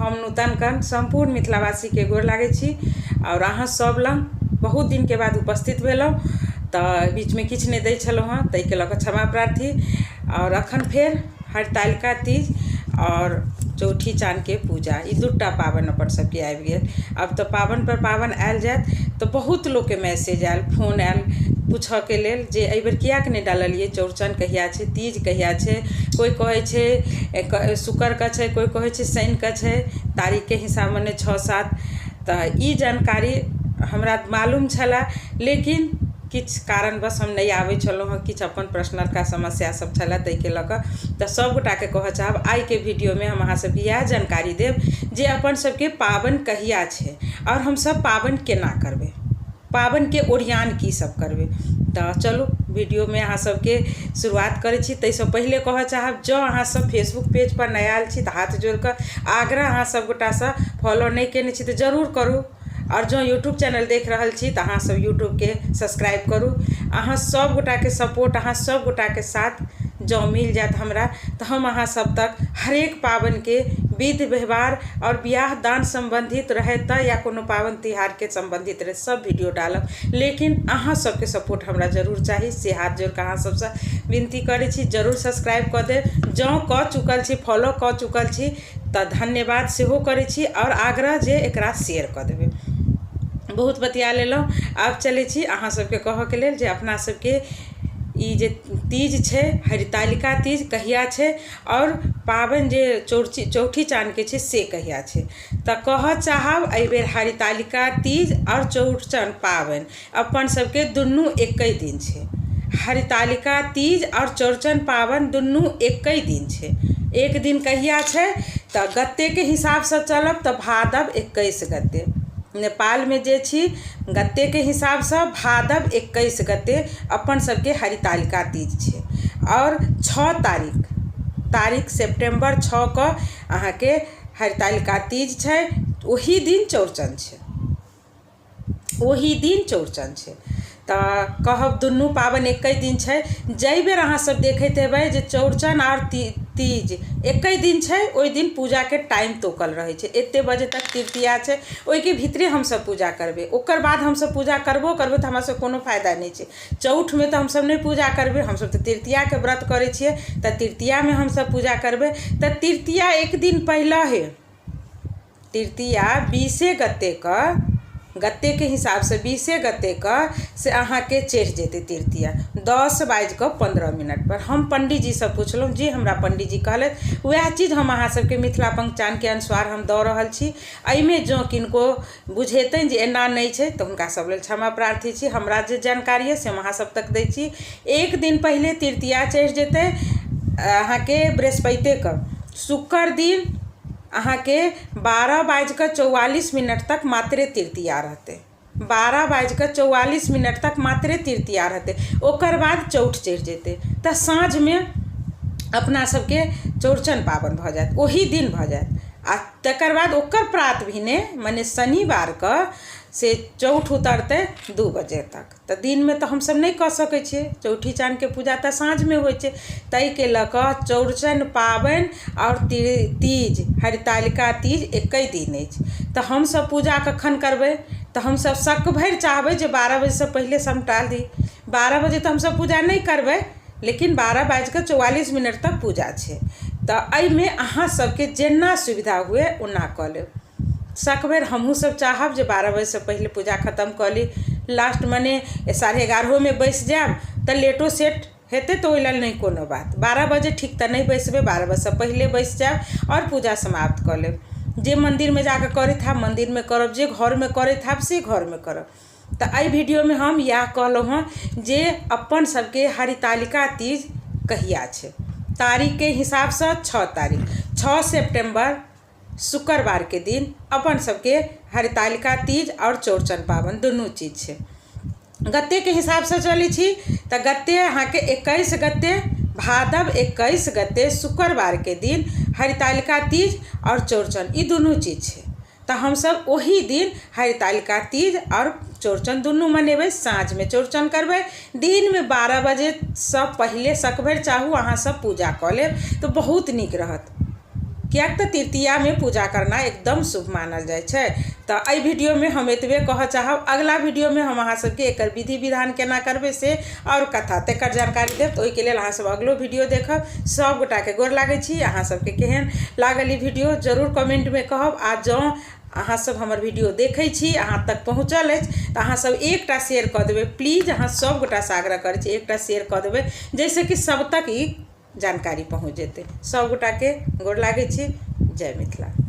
हम नूतन कर्ण सम्पूर्ण मिथिलावासीके गोर लागै छी आओर अहाँ सब लग बहुत दिनके बाद उपस्थित भेलहुँ। तऽ बीचमे किछु नहि दै छलहुँ हँ, ताहिके लऽ कऽ क्षमा प्रार्थी। आओर अखन फेर हरितालिका तीज आओर चौठी चाँदके पूजा, ई दूटा पाबनि अपन सबके आबि गेल। आब तऽ पाबनि पर पाबनि आयल जायत। तऽ बहुत लोकके मैसेज आयल, फोन आयल पूछऽके लेल जे एहिबेर किएक नहि डाललियै, चौड़चन कहिया छै, तीज कहिया छै। कोइ कहै छै शुक्रके छै, कोइ कहै छै शनिके छै, तारीखके हिसाब मने 6 7। तऽ ई जानकारी हमरा मालूम छलए, लेकिन किछु कारणवश हम नहि आबै छलहुँ हँ, किछु अपन पर्सनल का समस्या सब छलए ताहिके लऽ कऽ। तऽ सभगोटाके कहऽ चाहब, आइके वीडियोमे हम अहाँ सबके इएह जानकारी देब जे अपन सबके पाबनि कहिया छै आओर हमसब पाबनि केना करबै, पाबनिके ओरियान की सब करबै। तऽ चलू वीडियोमे अहाँ सबके शुरुआत करै छी। ताहिसँ पहिले कहऽ चाहब, जँ अहाँ सब फेसबुक पेज पर नया आयल छी तऽ हाथ जोड़ि कऽ आग्रह अहाँ सब गोटासँ, फॉलो नहि केने छी तऽ जरूर करू। आओर जँ यूट्यूब चैनल देख रहल छी तऽ अहाँ सब यूट्यूबके सब्सक्राइब करू। अहाँ सब गोटाके सपोर्ट, अहाँ सब गोटाके साथ जँ मिल जायत हमरा, तऽ हम अहाँ सब तक हरेक पाबनिके विधि व्यवहार आओर बियाह दान सम्बन्धित रहै तऽ या कोनो पाबनि तिहारके सम्बन्धित रहै, सब वीडियो डालब। लेकिन अहाँ सबके सपोर्ट हमरा जरूर चाही, से हाथ जोड़िकऽ अहाँ सबसँ विनती करै छी, जरूर सब्सक्राइब कऽ देब। जँ कऽ चुकल छी, फॉलो कऽ चुकल छी तऽ धन्यवाद सेहो करै छी आओर आग्रह जे एकरा शेयर कऽ देबै। बहुत बतिया लेलहुँ, आब चलै छी अहाँ सबके कहऽके लेल जे अपना सबके ई जे तीज छै, हरितालिका तीज कहिया छै आओर पाबनि जे चौठी चाँदके छै से कहिया छै। तऽ कहऽ चाहब एहिबेर हरितालिका तीज आओर चौड़चन पाबनि अपन सबके दुनू एके दिन छै। हरितालिका तीज आओर चौड़चन पाबनि दुनू एके दिन छै। एक दिन कहिया छै तऽ गत्तेके हिसाबसँ चलब तऽ भादव 21 गते। नेपालमे जे छी गत्तेके हिसाबसँ भादव 21 गते अपन सबके हरितालिका तीज छै। आओर 6 तारीख सेप्टेम्बर 6 कऽ अहाँके हरितालिका तीज छै, ओही दिन चौड़चन छै, ओही दिन चौड़चन छै। तऽ कहब दुनू पाबनि एके दिन छै। जाहि बेर अहाँ सब देखैत हेबै जे चौड़चन आओर तीज एके दिन छै, ओहि दिन पूजाके टाइम तोकल रहै छै, एते बजे तक तृतीया छै, ओहिके भीतरे हमसब पूजा करबै। ओकर बाद हमसब पूजा करबो करबै तऽ हमरा सबके कोनो फायदा नहि छै। चौठमे तऽ हमसब नहि पूजा करबै, हमसब तऽ तृतीयाके व्रत करै छियै, तऽ तृतीयामे हमसब पूजा करबै। तऽ तृतीया एक दिन पहिले हे, तृतीया 20 गतेके, गतेके हिसाबसँ 20 गतेके से अहाँके चढ़ि जेतै तृतीया 10:15 पर। हम पंडीजीसँ पुछलहुँ, जे हमरा पंडीजी कहलथि वएह चीज हम अहाँ सबके मिथिला पहचानके अनुसार हम दऽ रहल छी। एहिमे जँ किनको बुझेतनि जे एना नहि छै तऽ हुनका सब लेल क्षमा प्रार्थी छी। हमरा जे जानकारी यऽ से हम अहाँ सब तक दै छी। एक दिन पहिले तृतीया चढ़ि जेतै अहाँके बृहस्पतिके, शुक्र दिन अहाँके 12:44 तक मात्रे तृतीया रहतै। 12:44 तक मात्रे तृतीया रहतै, ओकर बाद चौठ चढ़ि जेतै। तऽ साँझमे अपना सबके चौड़चन पाबनि भऽ जायत, ओही दिन भऽ जायत। आ तकर बाद ओकर प्रात भिने मने शनिवारके से चौठ उतरतै 2 बजे तक। तऽ दिनमे तऽ हमसब नहि कऽ सकै छियै चौठी चाँदके पूजा, तऽ साँझमे होइ छै। ताहिके लऽ कऽ चौड़चन पाबनि आओर तीज, हरितालिका तीज एके दिन अछि। तऽ हमसब पूजा कखन करबै? तऽ हमसब शक भरि चाहबै जे 12 बजेसँ पहिले समटा ली। 12 बजे तऽ हमसब पूजा नहि करबै, लेकिन 12:44 तक पूजा छै। तऽ एहिमे अहाँ सबके जेना सुविधा हुए ओना कऽ लेब। सकभरि हमहूँ सब चाहब जे 12 बजेसँ पहिले पूजा खतम कऽ ली। लास्ट मने 11:30मे बैसि जायब तऽ लेटो सेट हेतै तऽ ओहि लेल नहि कोनो बात। 12 बजे ठीक तऽ नहि बैसबै, 12 बजेसँ पहिले बैसि जायब आओर पूजा समाप्त कऽ लेब। जे मन्दिरमे जाकऽ करैत हैब मन्दिरमे करब, जे घरमे करैत हैब से घरमे करब। तऽ एहि वीडियोमे हम इएह कहलहुँ हँ जे अपन सबके हरितालिका तीज कहिया छै। तारीखके हिसाबसँ 6 तारीख, 6 सेप्टेम्बर शुक्रवारके दिन अपन सबके हरितालिका तीज आओर चौड़चन पाबनि दुनू चीज छै। गत्तेके हिसाबसँ चलै छी तऽ गत्ते अहाँके 21 गत्ते, भादव 21 गत्ते शुक्रवारके दिन हरितालिका तीज आओर चौड़चन ई दुनू चीज छै। तऽ हमसब ओही दिन हरितालिका तीज आओर चौड़चन दुनू मनेबै। साँझमे चौड़चन करबै, दिनमे 12 बजेसँ पहिले सकभरि चाहू अहाँ सब पूजा कऽ लेब तऽ बहुत नीक रहत। किएक तऽ तृतीयामे पूजा करनाइ एकदम शुभ मानल जाइ छै। तऽ एहि वीडियोमे हम एतबे कहऽ चाहब। अगिला वीडियोमे हम अहाँ सबके एकर विधि विधान केना करबै से आओर कथा तकर जानकारी देब। तऽ ओहिके लेल अहाँ सब अगिलो वीडियो देखब। सब गोटाके गोर लागै छी। अहाँ सबके केहन लागल ई वीडियो जरूर कमेन्टमे कहब। आ जँ अहाँ सब हमर वीडियो देखै छी, अहाँ तक पहुँचल अछि, तऽ अहाँ सब एकटा शेयर कऽ देबै प्लीज। अहाँ सब गोटासँ आग्रह करै छी, एकटा शेयर कऽ देबै जाहिसँ कि सब तक ई जानकारी पहुँच जेतै। सब गोटाके गोर लागै छी। जय मिथिला।